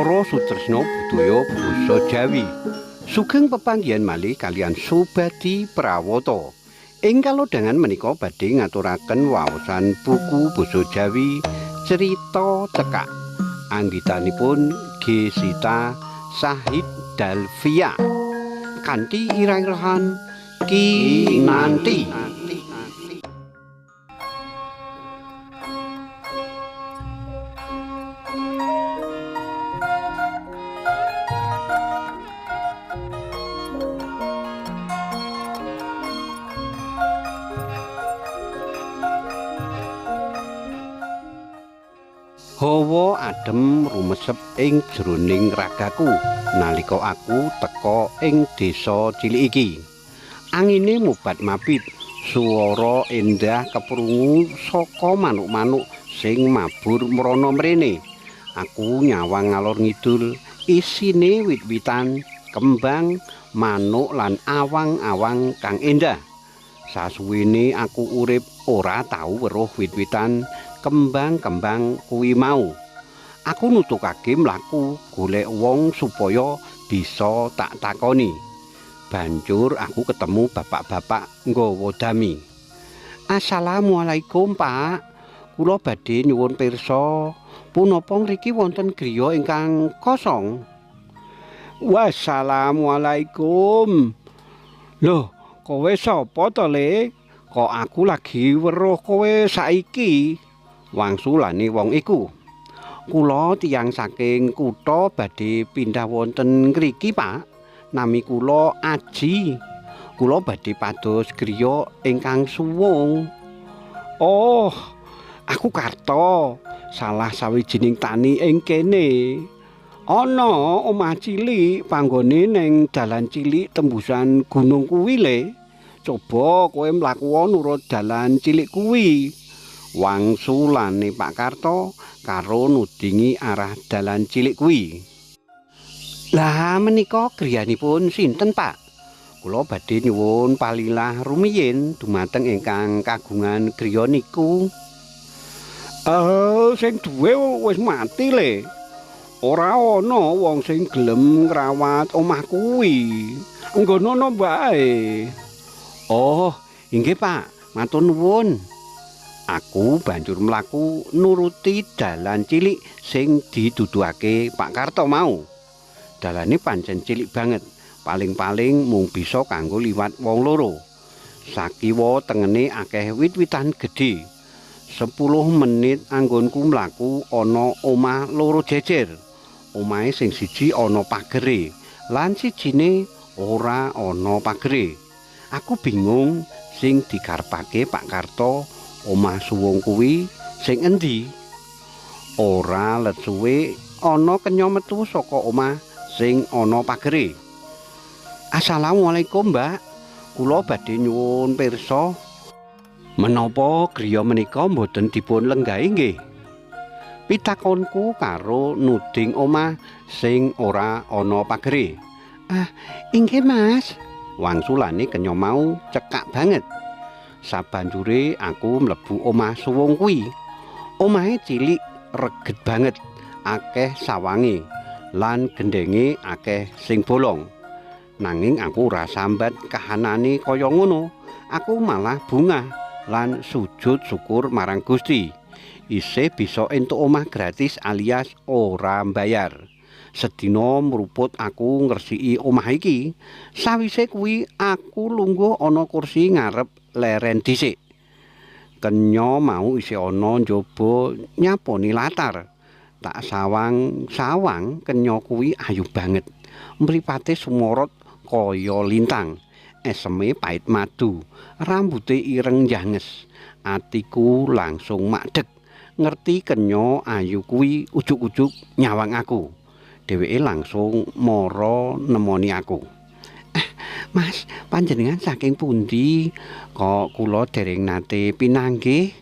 Para sutresna budaya basa Jawi. Sugeng pepanggihan malih kaliyan Subadi Prawata. Ing kalodhangan menika badhe ngaturaken waosan buku basa Jawi Crita Cekak. Anggitanipun G. Sita Sahid Dalvia. Kanthi irah-irahan Kinanti. Hawa adem rumesep ing jroning ragaku nalika aku teka ing desa cilik iki. Angine mubat-mabit, swara endah keprungu saka manuk-manuk sing mabur mrana mrene. Aku nyawang ngalor ngidul, isine wit-witan, kembang, manuk lan awang-awang kang endah. Sasuwene aku urip ora tau weruh wit-witan, kembang-kembang kuwi mau. Aku nutukake mlaku golek wong supaya bisa tak takoni. Banjur aku ketemu bapak-bapak nggawa dami. Assalamualaikum, Pak. Kula badhe nyuwun pirsa, punapa ngriki wonten griya ingkang kosong? Wassalamualaikum. Loh, kowe sapa to, Le? Kok aku lagi weruh kowe saiki? Wangsulane wong iku. Kula tiyang saking kutha badhe pindah wonten ngriki, Pak. Nami kula Aji. Kula badhe pados griya ingkang suwung. Oh, aku Karto, salah sawijining tani ing kene. Ana omah cilik panggone ning dalan cilik tembusan gunung kuwi, Le. Coba kowe mlaku nurut dalan cilik kuwi. Wangsulane Pak Karto karo nudingi arah dalan cilik kuwi. Lah menika griyanipun sinten, Pak? Kula badhe nyuwun palilah rumiyin dumateng ingkang kagungan griya niku. Sing duwe wis mati, Le. Ora ana wong sing gelem ngrawat omah kuwi. Nggonono bae. Oh, inggih, Pak. Matur nuwun. Aku banjur mlaku nuruti dalan cilik sing diduduhake Pak Karto mau. Dalane pancen cilik banget, paling-paling mung bisa kanggo liwat wong loro. Sakiwa tengene akeh wit-witan gedhe. 10 menit anggonku mlaku ana omah loro jejer. Omahe sing siji ana pagere, lan sijine ora ana pagere. Aku bingung sing dikarepake Pak Karto omah suwung kuwi sing endi. Ora let suwe ana kenya metu saka omah sing ana pagere. Assalamualaikum, Mbak. Kula badhe nyuwun pirsa menapa griya menika mboten dipun lenggahi nggih? Pitakonku karo nuding omah sing ora ana pagere. Ah, inggih, Mas. Wangsulane kenya mau cekak banget. Sabanjure aku mlebu omah suwung kuwi. Omahe cilik reget banget, akeh sawange lan gendenge akeh sing bolong. Nanging aku ora sambat kahanane kaya ngono. Aku malah bungah lan sujud syukur marang Gusti. Isih bisa entuk omah gratis alias ora mbayar. Sedina mruput aku ngresiki omah iki. Sawise kuwi aku lungguh ana kursi ngarep leren dhisik. Kenya mau isih ana njaba nyaponi latar. Tak sawang-sawang kenya kuwi ayu banget. Mripate sumorot kaya lintang. Eseme pait madu, rambute ireng njanges. Atiku langsung makdeg. Ngerti kenya ayu kuwi ujug-ujug nyawang aku. Dheweke langsung mara nemoni aku. Mas, panjenengan saking pundi? Kok kula dereng nate pinanggih?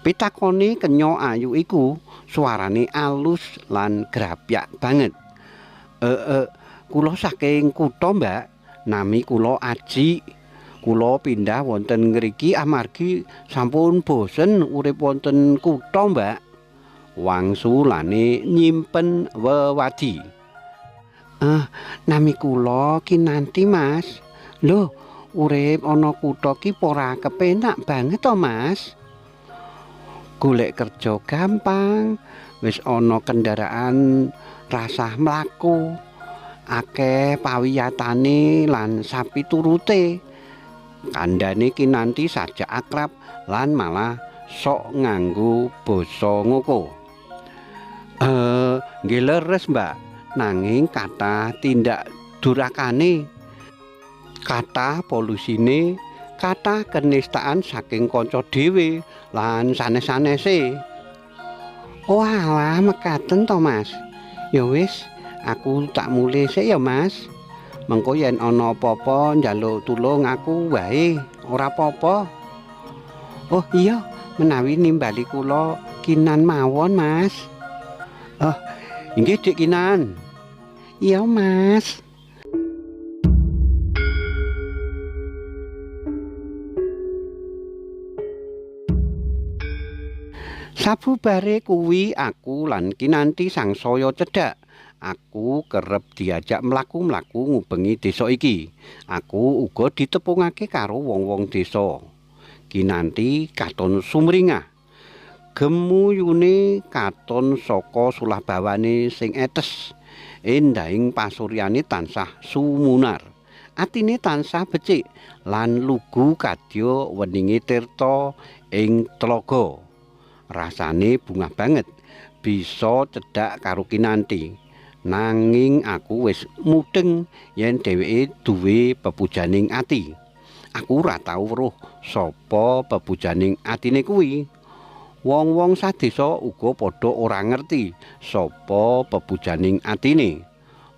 Pitakone kenya ayu iku suarane alus lan grapyak banget. Kula saking kutha, Mbak. Nami kula Aji. Kula pindah wonten ngriki amargi sampun bosen urip wonten kutha, Mbak. Wangsulane nyimpen wewadi. Nami kula Kinanti, Mas. Lho, urip ana kutha ki ora kepenak banget to, Mas. Golek kerja gampang, wis ana kendaraan rasah mlaku, akeh pawiyatane lan sapiturute. Kandhane Kinanti sajak akrab lan malah sok nganggo basa ngoko. Nggih leres, Mbak, nanging kathah tindak durakane, kathah polusine, kathah kenistaan saking kanca dhewe lan sanes-sanese. Walah, mekaten to, Mas. Ya wis, aku tak mulih sik ya, Mas. Mengko yen ana apa-apa njaluk tulung aku wae, ora apa-apa. Oh iya, menawi nimbali kula Kinan mawon, Mas. Oh, inggih Dik Kinan. Iya, Mas. Sabubare kuwi aku lan Kinanti sangsaya cedhak. Aku kerep diajak mlaku-mlaku ngubengi desa iki. Aku uga ditepungake karo wong-wong desa. Kinanti katon sumringah. Gemuyune katon saka sulah bawane sing etes. Endahing pasuryane tansah sumunar. Atine tansah becik lan lugu kadya weninge tirta ing tlaga. Rasane bungah banget bisa cedhak karo Kinanti. Nanging aku wis mudeng yen dheweke duwe pepujaning ati. Aku ora tau weruh sapa pepujaning atine kuwi. Wong-wong sadesa uga padha ora ngerti sapa pepujaning atine.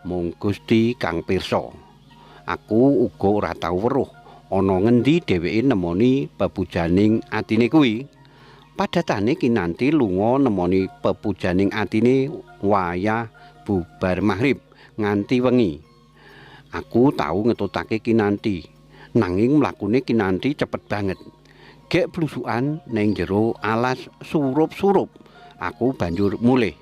Mung Gusti kang pirsa. Aku uga ora tau weruh ana ngendi dheweke nemoni pepujaning atine kuwi. Padatane Kinanti lunga nemoni pepujaning atine wayah bubar maghrib nganti wengi. Aku tau ngetutake Kinanti, nanging mlakune Kinanti cepet banget. Gek blusukan ning jero alas surup-surup. Aku banjur mulih.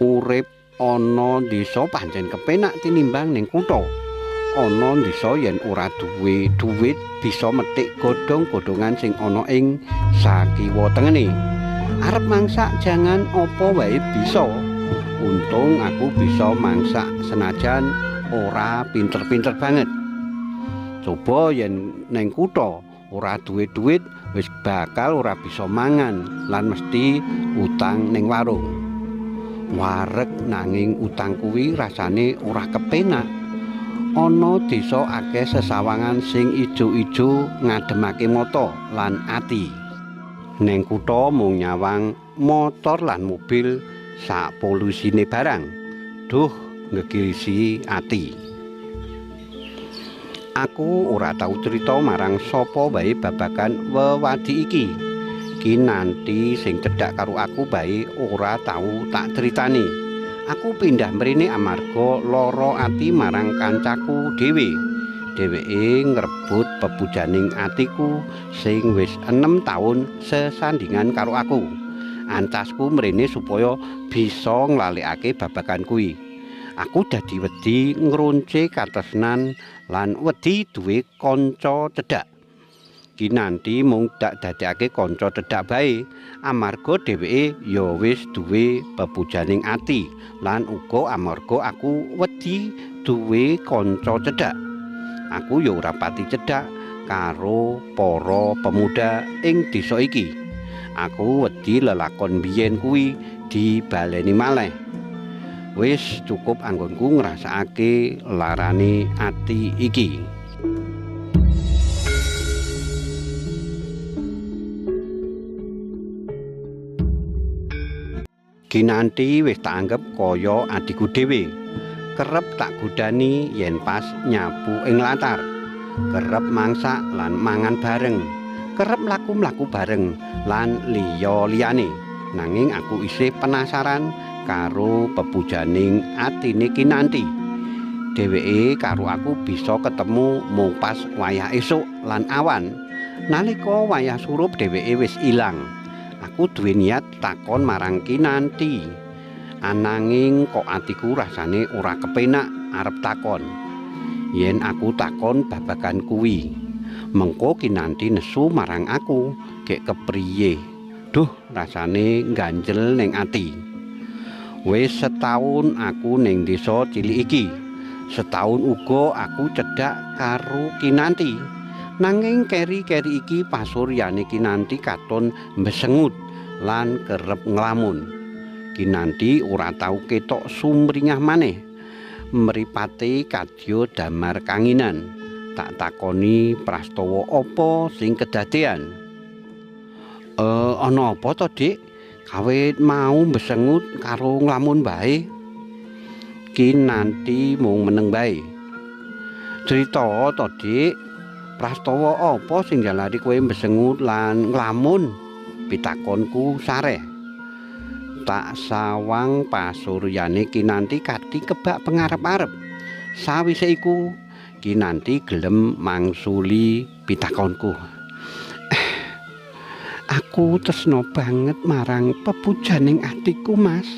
Urip ana desa pancen kepenak tinimbang ning kutha. Ana desa yen ora duwe duit bisa metik godhong-godhongan sing ana ing sakiwa tengene. Arep mangsak jangan apa wae bisa. Untung aku bisa mangsak senajan ora pinter-pinter banget. Coba yen ning kutha ora duwe duit wis bakal ora bisa mangan lan mesti utang ning warung. Wareg nanging utang kuwi rasane ora kepenak. Ana desa akeh sesawangan sing ijo-ijo ngademake mata lan ati. Neng kutha mung nyawang motor lan mobil sak polusine barang. Duh, ngegirisi ati. Aku ora tau crita marang sapa wae babagan wewadi iki. Kinanti sing cedhak karo aku bae ora tau tak critani. Aku pindah mrene amarga lara ati marang kancaku dhewe. Dheweke ngrebut pepujaning atiku sing wis 6 taun sesandingan karo aku. Ancasku mrene supaya bisa nglalekake babagan kuwi. Aku dadi wedi ngrunce katresnan lan wedi duwe kanca cedhak. Kinanti mung dak dadekake kanca cedhak bae amarga dheweke ya wis duwe pepujaning ati lan uga amarga aku wedi duwe kanca cedhak. Aku ya ora pati cedhak karo para pemuda ing desa iki. Aku wedi lelakon biyen kuwi dibaleni maleh. Wis cukup anggonku ngrasakake larane ati iki. Kinanti wis tak anggep kaya adhiku dhewe. Kerep tak godani yen pas nyapu ing latar. Kerep mangsak lan mangan bareng. Kerep mlaku-mlaku bareng lan liya-liyane. Nanging aku isih penasaran karo pepujaning atine Kinanti. Dheweke karo aku bisa ketemu mung pas wayah esuk lan awan. Nalika wayah surup dheweke wis ilang. Aku duwe niat takon marang Kinanti. Ananging kok atiku rasane ora kepenak arep takon. Yen aku takon babagan kuwi, mengko Kinanti nesu marang aku, gek kepriye. Duh, rasane ganjel ning ati. Wis setahun aku ning desa cilik iki. Setahun uga aku cedhak karo Kinanti. Nanging keri-keri iki pasuryane Kinanti katon mbesengut lan kerep nglamun. Kinanti ora tau ketok sumringah maneh. Mripate kadya damar kanginan. Tak takoni prastawa apa sing kedadean. Ana apa to, Dik? Kawit mau mbesengut karo nglamun bae. Kinanti mung meneng bae. Crita to, Dik? Prastawa apa sing njalari kowe mbesengut lan nglamun? Pitakonku sareh. Tak sawang pasuryane Kinanti kanthi kebak pengarep-arep. Sawise iku Kinanti gelem mangsuli pitakonku. Aku tresna banget marang pepujaning atiku, Mas.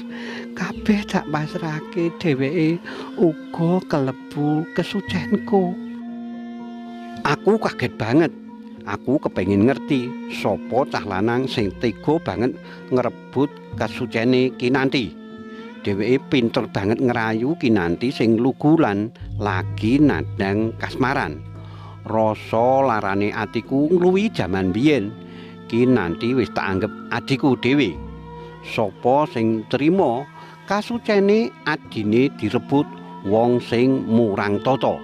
Kabeh tak pasrahke dheweke uga kelebu kesucenku. Aku kaget banget. Aku kepengin ngerti sapa cah lanang sing tega banget ngrebut kesucene Kinanti. Dheweke pinter banget ngrayu Kinanti sing lugu lan lagi nandhang kasmaran. Rasa larane atiku ngluwi jaman biyen. Kinanti wis tak anggep adhiku dhewe. Sapa sing trima kasucene adine direbut wong sing murang tata.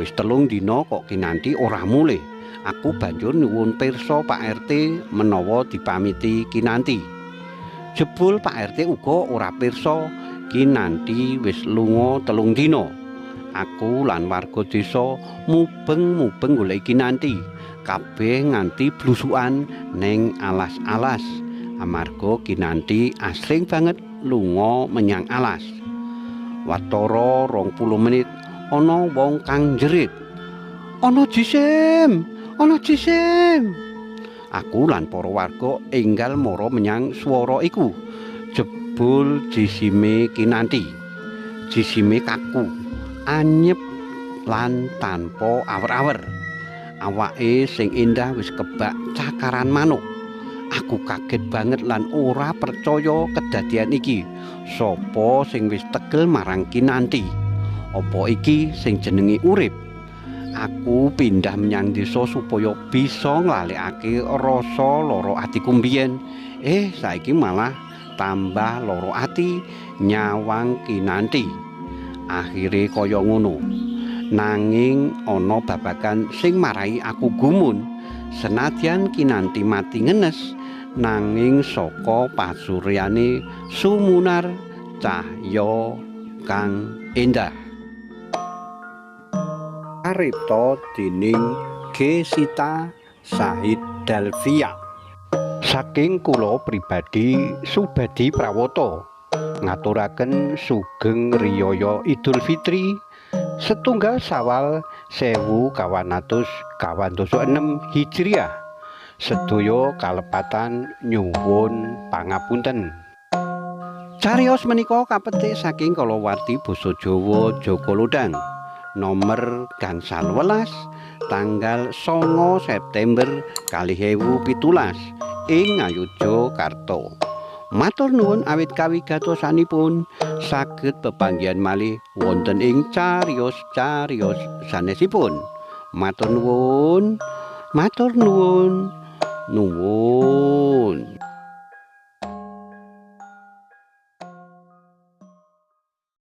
Wis 3 dina kok Kinanti ora mulih. Aku banjur nyuwun pirsa Pak RT menawa dipamiti Kinanti. Jebul Pak RT uga ora pirsa Kinanti wis lunga 3 dina. Aku lan warga desa mubeng-mubeng golek Kinanti. Kabeh nganti blusukan ning alas-alas. Amarga Kinanti asring banget lunga menyang alas. Watara 20 menit ana wong kang jerit. Ana jisim! Ana jisim! Aku lan para warga enggal mara menyang swara iku. Jebul jisime Kinanti. Jisime kaku, anyep lan tanpa awer-awer. Awake sing indah wis kebak cakaran manuk. Aku kaget banget lan ora percaya kedadian iki. Sopo sing wis tegel marang Kinanti? Apa iki sing jenenge urip? Aku pindah menyang desa supaya bisa nglalekake rasa lara atiku mbiyen. Saiki malah tambah lara ati nyawang Kinanti. Akhire kaya ngono. Nanging ana babagan sing marai aku gumun. Senadyan Kinanti mati ngenes, nanging saka pasuryane sumunar cahya kang endah. Karipta dening G. Sita Sahid Dalvia. Saking kula pribadi Subadi Prawoto ngaturaken sugeng riyaya Idul Fitri 1 Sawal 1446 Hijriah. Sedaya kalepatan nyuwun pangapunten. Cariyos menika kapetik saking kalawarti basa Jawa Joko Lodang nomer 18 tanggal 9 September 2017 ing Ngayogyakarta. Matur nuwun awit kawigatosanipun, saged pepanggihan malih wonten ing cariyos-cariyos sanesipun. Matur nuwun, matur nuwun, nuwun.